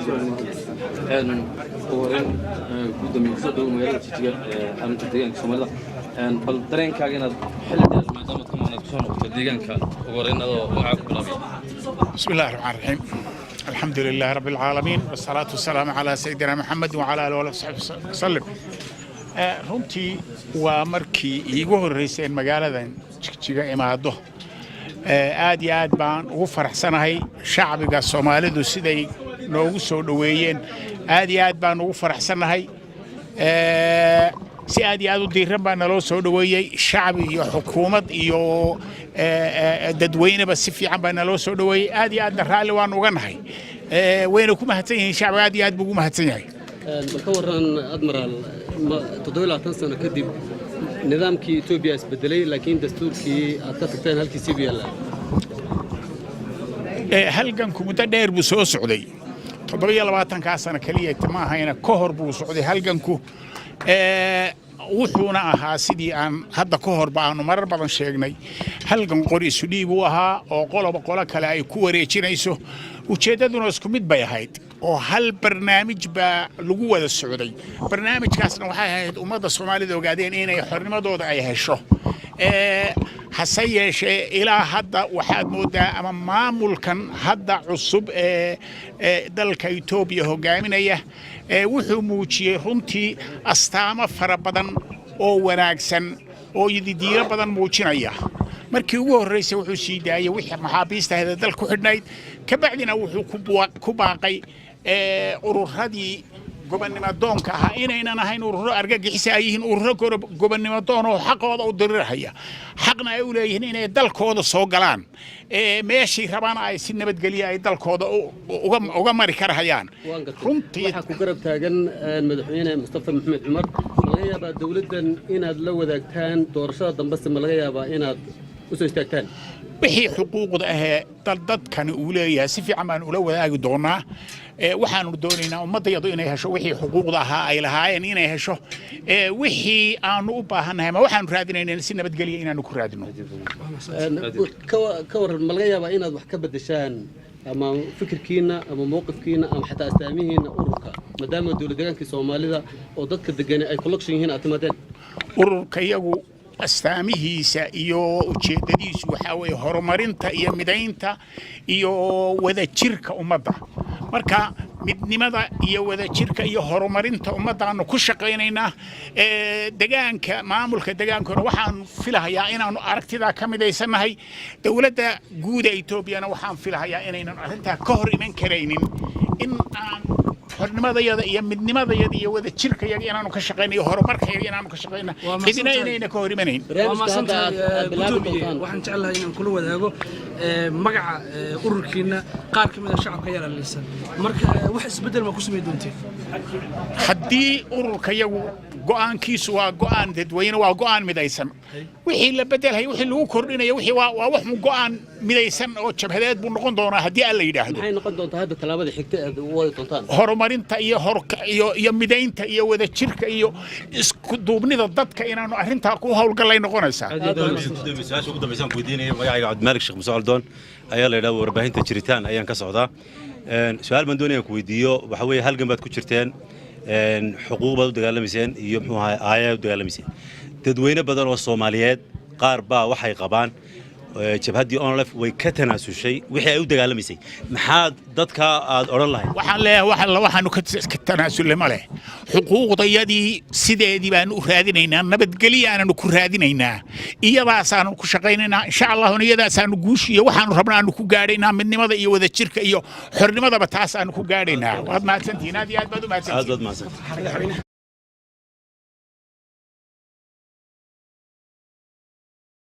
Ugu horeyn, gudoomiye, kusoo dhawow magaalada Jijiga ee xarunta deegaanka Soomaalida. Bal dareenkaaga inaad xilli dheer maadaama ka maqnaad kusoo noqoto deegaanka, ugu horeyn adoo magacaa ku bilaabaya. بسم الله الرحمن الرحيم، الحمد لله رب العالمين، والصلاة والسلام على سيدنا محمد وعلى آله وصحبه وسلم. Runtii waa markii iigu horreysay in magaaladan Jigjiga imaado. Aad iyo aad baan ugu faraxsanahay shacbiga Soomaalidu siday noogu soo dhoweeyeen. Aad iyo aad baan ugu faraxsanahay. Si aad iyo aad u diiran baa naloo soo dhoweeyey. Shacbi iyo xukuumad iyo dadweyneba si fiican baa naloo soo dhoweeyey. Aad iyo aadna raalli waan uga nahay. Wayna ku mahadsan yihiin shacbiga, aad iyo aad buu ugu mahadsan yahay. Bal ka warran, Admiraal, 27 sano kadib nidaamkii Etoobiya isbedelay, laakiin dastuurkii aad ka tagteen halkiisii buu yaallaa. Halganku muddo dheer buu soo socday. 27-kaa sano keliya ma ahayna, ka hor buu socday halganku. Wuxuuna ahaa, sidii aan hadda ka horba aanu marar badan sheegnay, halgan qori isu dhiib uu ahaa oo qoloba qolo kale ay ku wareejinayso. Ujeeddaduna isku mid bay ahayd oo hal barnaamij baa lagu wada socday. Barnaamijkaasna waxay ahayd ummadda Soomaalida ogaadeen inay xornimadooda ay hesho. Hase yeeshee, ilaa hadda waxaad moodaa ama maamulkan hadda cusub ee dalka Etoobiya hogaaminaya wuxuu muujiyey runtii astaamo fara badan oo wanaagsan oo yididiilo badan muujinaya. Markii ugu horreysay wuxuu sii daayey wixii maxaabiista ahayd ee dal ku xidhnayd. Ka bacdina wuxuu ku baaqay ururadii gobonnimo doonka ahaa inaynan ahayn ururo argagixisa, ay yihiin ururo gobonnimo doon oo xaqooda u dirirhaya, xaqna ay u leeyihiin inay dalkooda soo galaan, meeshay rabaan ay si nabadgelya ay dalkooda uga mari karahayaan. Runtii waxaa ku garab taagan madaxweyne Mustafa Maxamed Cumar. Ma laga yaabaa dowladdan inaad la wadaagtaan doorashada dambese? Ma laga yaabaa inaad u soo istaagtaan? Wixii xuquuqda ahee dadkani uu leeyahay si fiican baan ula wadaagi doonaa. Waxaanu doonaynaa ummaddayadu inay hesho wixii xuquuqda ahaa ay lahaayeen inay hesho. Wixii aanu u baahannahay ma waxaanu raadinaynaa si nabadgelya inaanu ku raadino. Ka warran, ma laga yaabaa inaad wax ka beddeshaan ama fikirkiina ama mowqifkiina ama xataa astaamihiina ururka, maadaama dowlad deegaankii Soomaalida oo dadka degani ay collection yihiin aad timaadeen? Ururka iyagu astaamihiisa iyo ujeeddadiisu waxaa weeye horumarinta iyo midaynta iyo wadajirka ummadda. Marka midnimada iyo wadajirka iyo horumarinta ummaddaanu ku shaqaynaynaa. Degaanka, maamulka degaankuna waxaan filahayaa inaanu aragtidaa ka midaysannahay. Dowladda guud ee Etoobiyana waxaan filahayaa inaynan arrintaa ka hor iman karaynin in aan xornimadayada iyo midnimadayada iyo wadajirkayaga inaanu ka shaqayno iyo horumarkayaga inaanu ka shaqayno, cidina inayna ka hor imanayn. Waa mahadsantahay, gudoomiye. Waxaan jeclahay inaan kula wadaago magaca ururkiina. Qaar ka mid a shacabka ayaa dhaliilsan. Marka wax isbeddel ma ku samay doonteen? Haddii ururka yagu go'aankiisu waa go'aan dadweyne, waa go'aan midaysan. Wixii la bedelhay, wixii lagu kordhinaya, wixii waa wax go'aan midaysan oo jabhadeed buu noqon doonaa haddii aan la yidhaahdo. Maxay noqon doontaa hadda tallaabada xigta aad u wadi doontaan? Horumarinta iyo horka iyo midaynta iyo wadajirka iyo isku duubnida dadka inaanu arrintaa ku howlgallay noqonaysaa. Su-aasha ugu dambeysaan ku weydiinaya, magacayga Cabdimalik Sheekh Muuse Coldoon ayaa la yidhaha, warbaahinta Jiritaan ayaan ka socdaa. Su-aal baan doonaya ku weydiiyo. Waxa weeye, halgan baad ku jirteen, xuquuq baad u dagaalamayseen iyo muxuu ahay aayaa u dagaalamayseen. Dadweyne badan oo Soomaaliyeed qaar baa waxay qabaan jabhaddii ONLF way ka tanaasushay wixii ay u dagaalamaysay. Maxaad dadka aad odhan lahayd? Waxaan leeyahay, wax alla waxaanu ka tanaasulnay ma leh. Xuquuqdayadii sideedii baanu u raadinaynaa, nabadgelyo aanaanu ku raadinaynaa, iyadaasaanu ku shaqaynaynaa, insha Allahuna iyadaasaanu guush iyo waxaanu rabna aanu ku gaadhaynaa. Midnimada iyo wadajirka iyo xornimadaba taas aanu ku gaadhaynaa. Waad mahadsantihiin, aad iyo aad baad u aad mahadsantihiin. Baad mahadsantahay.